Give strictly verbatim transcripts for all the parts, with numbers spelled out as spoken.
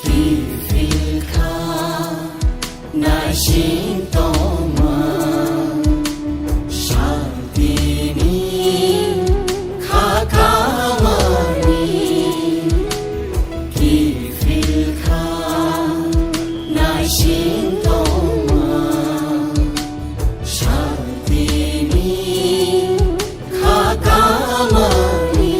Kiphilkha naising tongma, santini kha kamani. Kiphilkha naising tongma, santini kha kamani.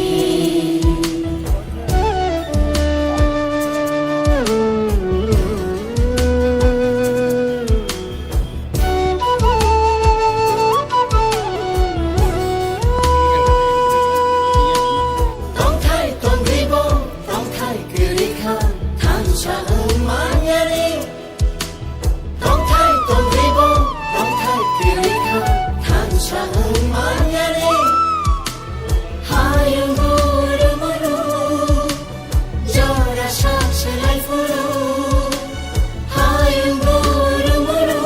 Tongthai tongribo, tongthai kwrwi kha, thansa wng manyani. Tongthai tongribo, tongthai kwrwi kha, thansa wng manyani. Hayung guru muru, jora sak selai phuru. Hayung guru muru,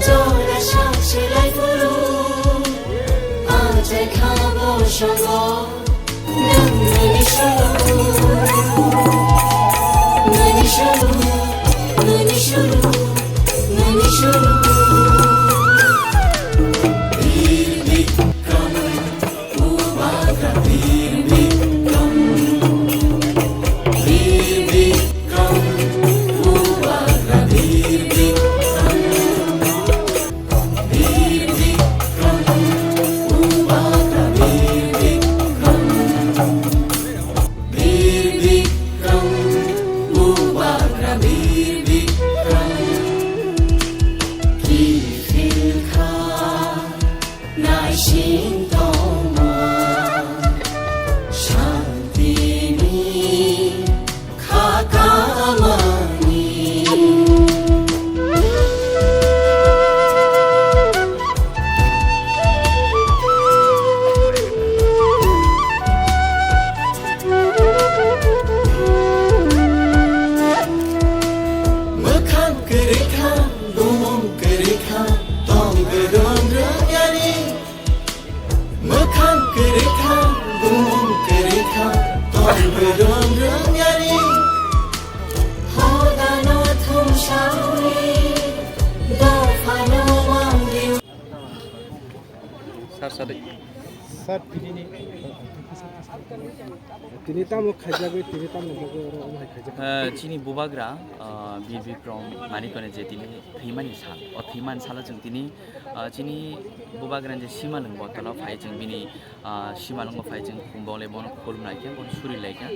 jora sak selai phuru. Ajai khabo songo. Naising tongma, santini kha kamani. Mwkhang kwrwi kha, bumung kwrwi kha, tong kwrwng rwngyani. Mwkhang kwrwi kha, bumung kwrwi kha, tong kwrwng rwngyani. Hodano thumsawi, dophano mangdi. Sir, sorry. Sir, tinini, tini tamo khaijagwi, tini tamo bagwi oro omo hai khaijak. Eh, chini bubagra, ah, Bir Bikram Manikone je tini thwimani sal. O thwimani salo chwng tini, ah, chini bubagrani je simalwng botolo phai chwng bini, ah, simalwngo phai chwng khum bolai bono khulumlaikha, bono surilaikha.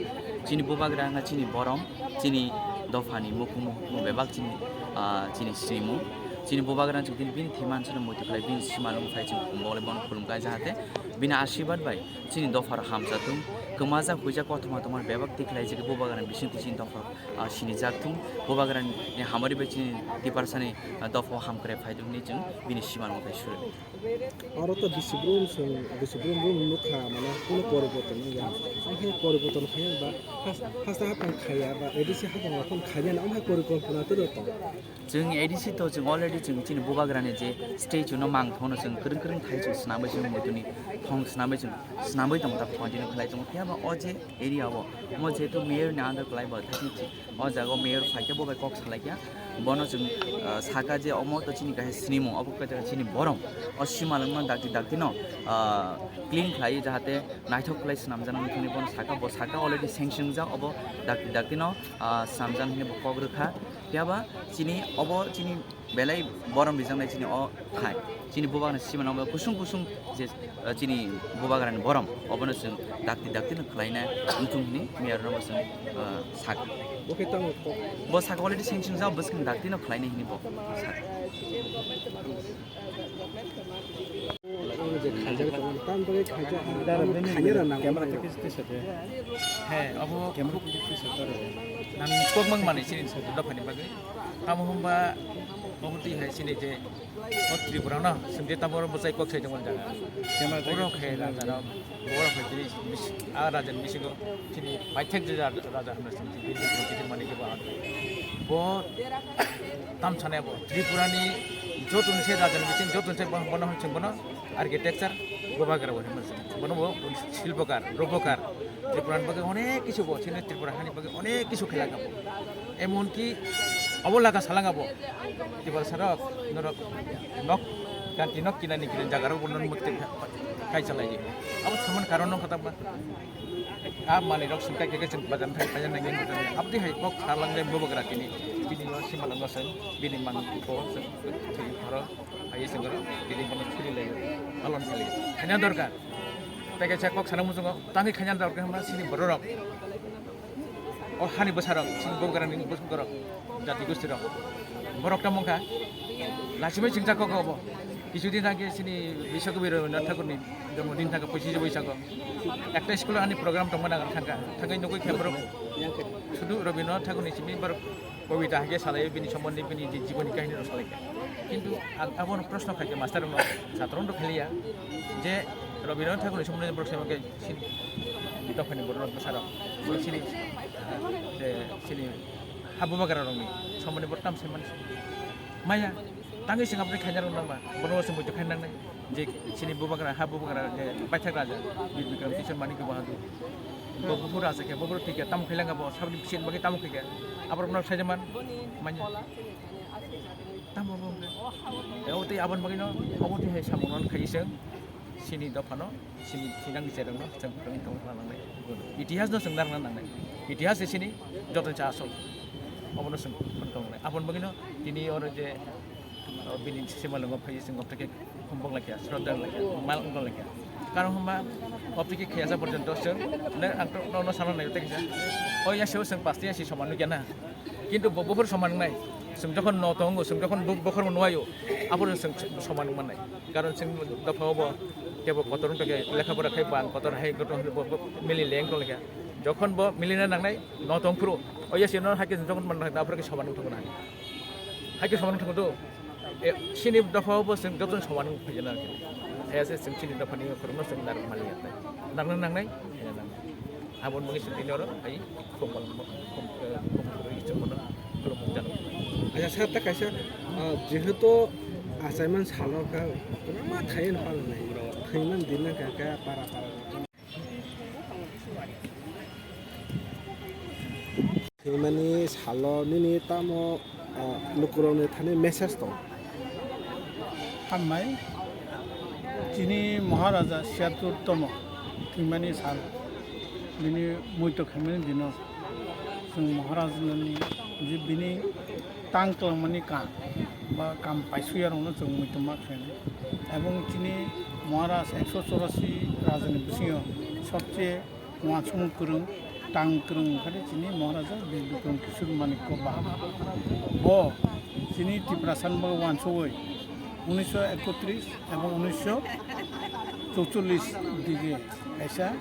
Chini bubagra wngkha chini borom, chini dophani mukhung mukhung bebak chini, ah, chini srimung. Chini bubagra chwng tini bini thwimani salo muitu khlai bini simalwngo phai chwng khum bolai bono khulumkha, jahate bini ashirbad bai chini dophar hamjatung, kwmajak huijak kothoma tongmani bebak tikhlaijak bubagrani bisingtwi chini dophar ah, sinijak thung. Bubagrani hamari bai chini Tiprasani, ah, dophao hamkrai phaithung hinwi chwng bini simalwng khai suri. Oro to bisi brum chwng, bisi brum brum nukha, mane, kuno poriborton wngya. Omo hai poriborton khaiya ba, has-, hasta haphang khaiya ba, A D C haphang rok phano khaiya na, omo hai porikolpona tei rw tong. Chwng A D C to chwng already chwng chini bubagrani je statue no mangthokno chwng kwrwng kwrwng thai chwng swnamwi chwng muituni thong swnamwi chwng swnamwi tongo, ta continue khlai tongo. Phiya ba o je area o, omo jehetu mayor ni under kwlai bo, thai chwng o jaga o mayor phaikhe bo bai kok salaikha. Bono chwng, ah, saka je omo to chini kaisa sinimung, obo kaisa chini borom. O simalwngno dakti dakti no, ah, clean khlai jahate naithok khlai swnamjaknai wngthokni bono saka, bo saka already sanction jak, obo dakti dakti no, ah, swnamjaknai hinwi bo kok rwkha. Phiya ba chini obo chini belai borom rijaknai chini o thai. Chini bubagrani simalwng kusung kusung je, ah, chini bubagrani borom, obono chwng dakti dakti no khlaina wngthung hinwi mayor no bo chwng, ah, sak. Bo khe tamo kok. Bo saka already sanction jak, bwskang dakti no khlaina hinwi bo sak. Je khaijak tongo, tamoni bagwi khaijak, tamo khaina rw nango. He, abo nang kokmang manwi chini dophani bagwi. Tamo hwnba obo twi hai chini je o Tripura no, sindi tamo oro bwchai kok sai tongmani jaga. Borok he raja rok, borok he tini bis-, a raja ni bisingo tini paithak je raja, raja hwnna sini tini tini mani kebo. Bo tam sanai bo Tripura ni joto ni se raja ni bising joto ni se bo-, bono hwn chwng bono architecture Bubagra bo hwnma chwng. Bono bo silpokar, robokar. Tripura ni bagwi onek kisu bo, chini Tripura hani bagwi onek kisu khailangkha bo. Emonki abo laga salanga bo. Tiprasa rok, norok nok, ganti nok kinani kinani jaga rok bono mukti kai chalai di. Abo saman karon no khatak ba. A mani rok sing kai kai sing bajan thai bajan nang yang. Abdi hai kok salang dai Bubagra kini. Bini no simalang no sing, bini mang ko sing, haro. Hai sengkar, tini bono churi lai, palon kali. Khaina dorkar. Tei kaisa kok sana muchungo, tangwi khaina dorkar hwnba chini bororok. O hani bwsarok, chini Bubagrani bwsarok, jati gustirok. Borok tamo wngkha, lachimai chingsa kok obo. Kichu din age chini Biswakabi Rabindranath Thakurni jonmodin thangkha pochishe Boisago. Ekta school ani program tongmani ang thangkha. Thangwi nugwi khe borok sudu Rabindranath Thakurni simi borok Kobita hai khe salai bini sombondhe bini je jiboni kahini rok salai kha. Kintu ang abono proshno khai khe master rok satro rok khaliya je Rabindranath Thakurni sombondhe borok sai khe sin dophani borok bwsarok borok sini je sini ha Bubagra rokni sombondhe borok tam sai mani maya tangwi sing aboni khaina rok nangma bono se muitu khaina nangnai. Je chini Bubagra, ha Bubagra je paithak raja, Bir Bikram Kishore Manikya Bahadur. Bo buphuru raja khe, bo buphuru thik khe, tamo khailangkha bo, saboni bisin bagwi tamo khaikha. Aborokno saijaman, manya. Tamo bo wngkha. E, o tei aboni bagwino, obo tei hai samung rok khai chwng, chini dophano, chini sinang ni cherokno, chwng kwrwngwi tongna nangnai. Itihasno chwng narwkna nangnai. Itihas se chini joto cha asol. Obono chwng phano tongnai. Aboni bagwino tini oro je O bini simalwngo phaiwi chwng obtwi khe humbok lai kha, sroddha lai kha, mal wngkha lai kha. Karon hwnba obtwi khe khayasa porjonto chwng, ne ang to nono sana nai tei kisa. O yasio chwng pasti yasi soman nukya na. Kintu bo buphuru soman wngnai. Chwng jokhon no tongo, chwng jokhon bu-, bukhorno nuwaio, aphuru chwng soman wngmannai. Karon chwng dophao bo kebo kotor wngtokhe lekha pora khai bang kotor hai goto bo, bo mili leng tong lai kha. Jokhon bo milina nangnai, no tong phuru. O yasio no hai khe jokhon man nang aphuru khe soman wngthokna. Hai khe soman wngthokdo. E, chini dophao bo chwng joto soman wng phaijana. Hai se chwng chini dophani khorokno chwng narwk mani ya. Narwkna nangnai, khaina nangnai. Aboni bagwi chwng tini oro hai khum khum khum khum khum khum chwng bono khulumung jano. Acha sir ta kaisa, ah, jehetu achaiman salo kha kwbangma thaiwi phalnai. Thwiman dinna kha kha para para. Thwimani salo nini tamo, ah, lukurokni thani message tong? Hambai, chini Maharaja Siyatur tomo thwimani sal, bini muito khaimani dino chwng Maharajani je bini tang twlangmani kam ba kam paisuyarokno chwng muitu ma khlainai. Ebong chini Maharaj ekso chorasi rajani bisingo sobche uansukmung kwrwng, tang kwrwng wngkha de chini Maharaja Bir Bikram Kishore Manikya Bahadur. Bo chini Tiprasani bagwi uansugwi unisho ekotris ebong unisho chouchollis dige kaisa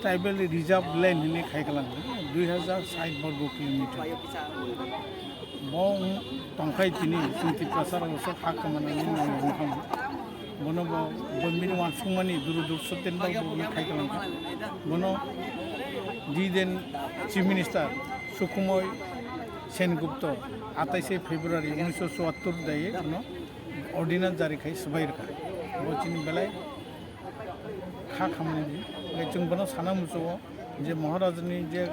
Tribal Reserve Land hinwi khai kalang, dui hazar sait borgo kilometer. Bo wng tongkhai tini chwng Tiprasa rok sok ha kwmanani nang wng kha. Bono bo, bo bini uansukmani duru durso ten bai bo khai kalang kha. Bono di den Chief Minister Sukhmoy Sengupta atais February unisho chuattor dai bono ordinance jari khai swbai rwkha. Bo chini belai kha khamani di. Hwnkhe chwng bono sana muchungo je Maharajani je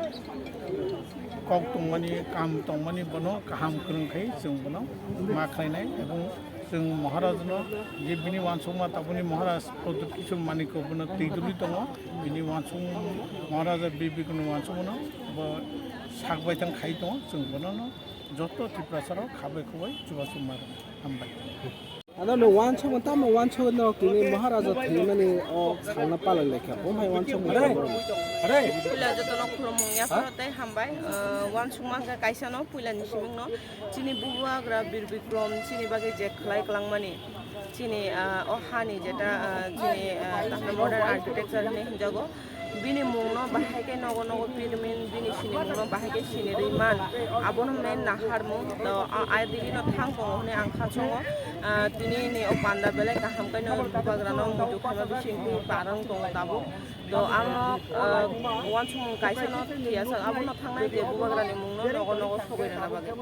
kok tongmani, kam tongmani bono kaham kwrwng khai chwng bono ma khlainai, ebong chwng Maharajano je bini uansukma tabukni Maharaj Pradyut Kishore Manikya bono twi dulwi tongo, bini uansuk Maharaja Bir Bikramni uansukmano bo sak baithang khai tongo, chwng bonono joto Tiprasarok khabai khubai chubachu ma rwna hambai. Ano no uansukma tamo uansukma no kini Maharaja thwimani o salna palai laikha. Bo hai uansukma tamo. Puila jotono khulumung yaphano tei hambai. Ah, uansukma hwnkha kaisa no puila ni simung no chini Bubagra Bir Bikram chini bagwi je khlai kwlangmani. Chini, ah, o hani jeta, ah, chini, ah, tahna modern architecture hinwi hinjago. Bini mungno bahai khe nogo nogo pirmin, bini sinimungno bahai khe sinirwi man. Abono main naharmung. To, ah, adibino thang tongo hwnwi ang kha songo. Ah, tini ni o panda belai kaham khe no bubagrano muitu khaima bisingtwi parang tongo tabuk. To ang no, ah, uansukmung kaisa no thiyasa abono thangnai je bubagrani mungno nogo nogo sogwi rwna bagwi.